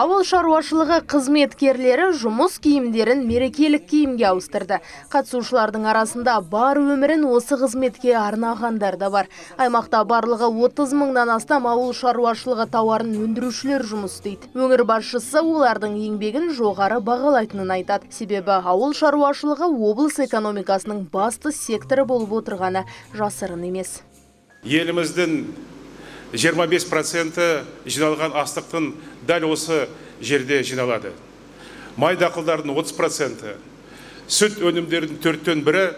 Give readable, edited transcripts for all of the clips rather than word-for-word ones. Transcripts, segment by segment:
Ауыл шаруашылығы қызметкерлері жұмыс киімдерін мерекелік киімге ауыстырды. Қатысушылардың арасында бар өмірін осы қызметке арнағандар да бар. Аймақта барлығы 30 мыңнан астам ауыл шаруашылығы тауарын өндірушілер жұмыс істейді. Өңір басшысы олардың еңбегін жоғары бағалайтынын айтады. Себебі ауыл шаруашылығы облыс экономикасының басты секторы болып отырғаны жасырын емес. Еліміздің 25% жиналған астықтың дәл осы жерде жиналады. Май дақылдардың 30%, сүт өнімдерінің 1/4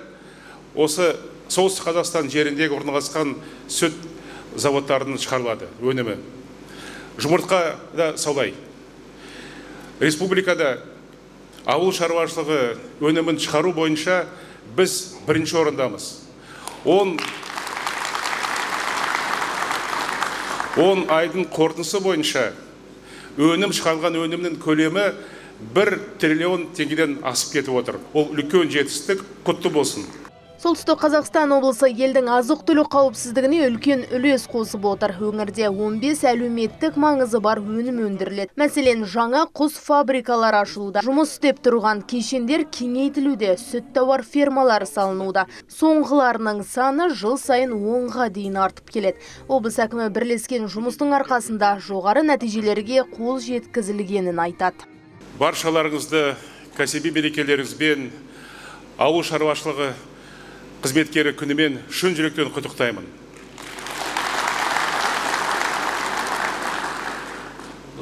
осы Солтүстік Қазақстан жеріндегі орналасқан сүт заводтарының шығарылады өнімі. Жұмыртқа да солай. Республикада ауыл шаруашылығы өнімін шығару бойынша біз бірінші орындамыз. 10 айдың қорытындысы бойынша өнім шығарылған өнімнің көлемі 1 триллион теңгеден асып кетіп отыр. Ол үлкен жетістік, құтты болсын. Солтүстік Қазақстан облысы елдің азық-түлік қауіпсіздігіне үлкен үлес қосып отыр. Өңірде 15 әлеуметтік маңызы бар өнім өндіріледі. Мәселен, жаңа құс фабрикалары ашылуда. Жұмыс істеп тұрған кешендер кеңейтілуде, сүт тауар фермалары салынуда. Соңғыларының саны жыл сайын 10-ға дейін артып келеді. Облыс әкімі бірлескен жұмыстың арқасында жоғары нәтижелерге қол жеткізілгенін айтады. Баршаларыңызды кәсіби мерекелеріңізбен, ауыл шаруашылығы қызметкері күнімен шын жүректен құттықтаймын.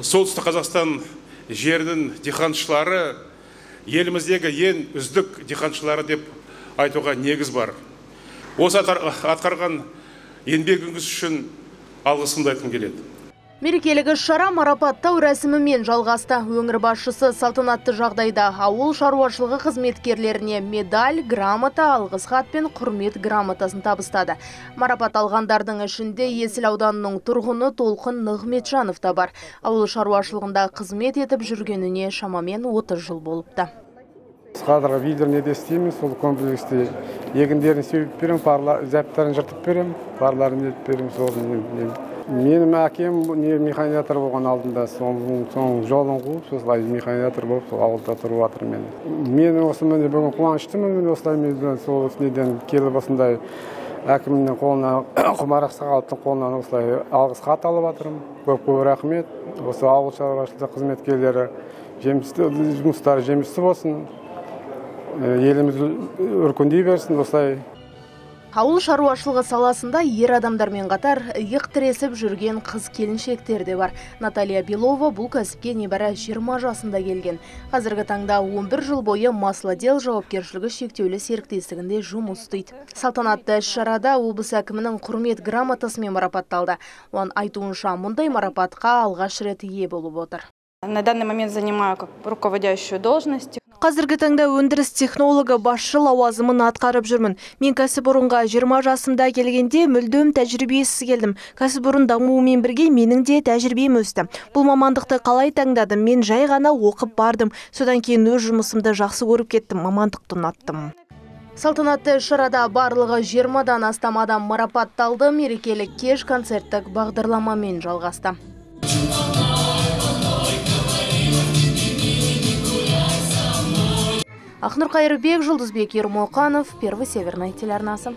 Солтүстік Қазақстан жерінің диқаншылары еліміздегі ең үздік диқаншылары деп айтуға негіз бар. Осы атқарған еңбегіңіз үшін алғысымды айтқым келеді. Мерекелік іс-шара марапаттау рәсімімен жалғасты. Өңір басшысы салтанатты жағдайда ауыл шаруашылығы қызметкерлеріне медаль, грамота, алғыс хат пен құрмет грамотасын табыстады. Марапат алғандардың ішінде Есіл ауданының тұрғыны Толқын Нығметжанов та бар. Ауыл шаруашылығында қызмет етіп жүргеніне шамамен 30 жыл болыпты. Қазіргі видернеде істеймін, сол комплексте егіндерін сеуіп беремін, зәптарын жыртып беремін, парларын етіп беремін, сол. Менің әкем механизатор болған алдында, соның жолын қуып, осылай механизатор болып, сол ауылда тұрып жатыр мен. Мен осы міне бүгін қуаныштымын, мен осылай мен сол неден келіп осындай әкімнің қолынан, Құмар Ақсақаловтың қолынан осылай алғыс хат алып жатырмын. Көп-көп рахмет. Осы ауыл шаруашылығы қызметкерлері жемісті, жұмыстары жемісті болсын, еліміз өркендей берсін осылай. Ауыл шаруашылығы саласында ер адамдармен қатар иық тіресіп жүрген қыз келіншектер де бар. Наталья Белова бұл кәсіпке небәрі 20 жасында келген. Қазіргі таңда 11 жыл бойы маслодел жауапкершілігі шектеулі серіктестігінде жұмыс істейді. Салтанатты іс-шарада облыс әкімінің құрмет грамотасымен марапатталды. Оның айтуынша, мұндай марапатқа алғаш рет ие болып отыр. На данный момент занимаю как руководящую должность. Қазіргі таңда өндіріс технологы басшы лауазымын атқарып жүрмін. Мен кәсіпорынға 20 жасымда келгенде мүлдем тәжірибесіз келдім. Кәсіпорын дамуымен бірге менің де тәжірибем өсті. Бұл мамандықты қалай таңдадым? Мен жай ғана оқып бардым. Содан кейін өз жұмысымды жақсы көріп кеттім, мамандықты ұнаттым. Салтанатты шарада барлығы 20-дан астам адам марапатталды. Мерекелік кеш концерттік бағдарламамен жалғасты. Ақнұр Қайырбек, Жұлдызбек Ермұқанов, Первый Северный телеарнасы.